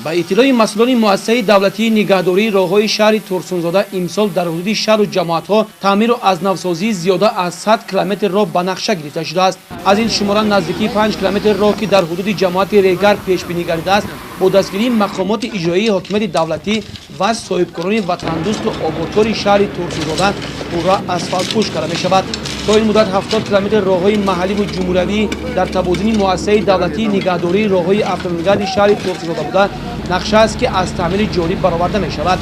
Ба иттилои масъулони муассисаи давлатии нигаҳдории роҳҳои шаҳри Турсунзода, имсол дар ҳудуди шаҳру ҷамоатҳо таъмиру аз навсозии зиёда аз 100 километр роҳ ба нақша гирифта шудааст. Аз ин шумора наздикии 5 километр роҳ, ки дар ҳудуди ҷамоати Регар пешбинӣ гардидааст, бо дастгирии мақомоти иҷроии ҳокимияти давлатӣ ва соҳибкорони ватандӯсту ободкори шаҳри Турсунзода пурра асфалтпӯш карда мешавад. То ин муддат 70 километр роҳҳои маҳалливу ҷумҳуриявӣ дар тавозуни муассисаи давлатии нигаҳдории роҳҳои автомобилгарди шаҳри Турсунзода буда, нақша аст, ки аз таъмири ҷорӣ бароварда мешавад.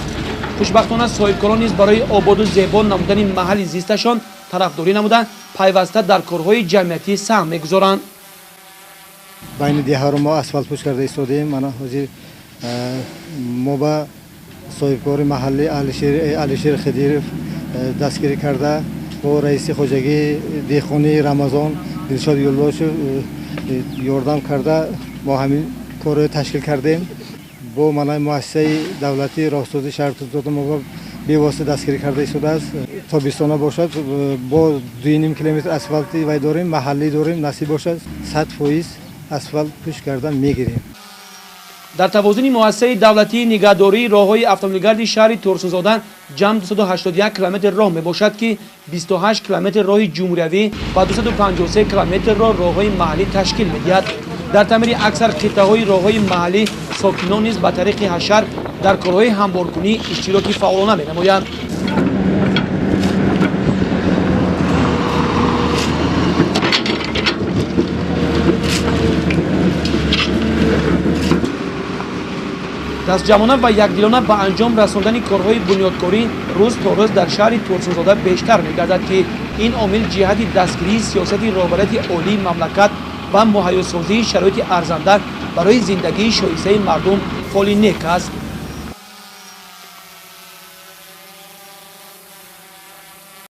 Хушбахтона, соҳибкорон низ барои ободу зебо намудани маҳалли зисташон тарафдорӣ намуда, пайваста дар корҳои ҷамъиятӣ саҳм мегузоранд. Байни деҳаро мо асфалтпӯш карда истодаем. Мана ҳозир мо ба соҳибкори маҳаллӣ Алишер Хидиров дастгирӣ карда, бо раиси хоҷагии деҳқонии Рамазон Дилшод Юлдошев ёрдам карда, мо ҳамин корро ташкил кардем. Бо манаи муассисаи давлатии роҳсозии шаҳри Турсунзода мо бевосита дастгирӣ карда истодааст. Тобистона бошад, бо 2,5 километр асфалти вай дорем, маҳаллӣ дорем, насиб бошад, 100% асфалт пӯш карда мегирем. Дар тавозуни муассисаи давлатии нигаҳдории роҳҳои автомобилгарди шаҳри Турсунзода ҷамъ 281 километр роҳ мебошад, ки 28 километр роҳи ҷумҳуриявӣ ва 253 километрро роҳҳои маҳаллӣ ташкил медиҳад. Дар таъмири аксар қитъаҳои роҳҳои маҳаллӣ сокинон низ ба тариқи ҳашар дар корҳои ҳамворкунӣ иштироки фаъолона менамоянд. Дастҷамъона ва якдилона ба анҷом расондани корҳои бунёдкорӣ рӯз то рӯз дар шаҳри Турсунзода бештар мегардад, ки ин омил ҷиҳати дастгирии сиёсати роҳбарияти олии мамлакат ва муҳайёсозии шароити арзанда барои зиндагии шоистаи мардум фоли нек аст.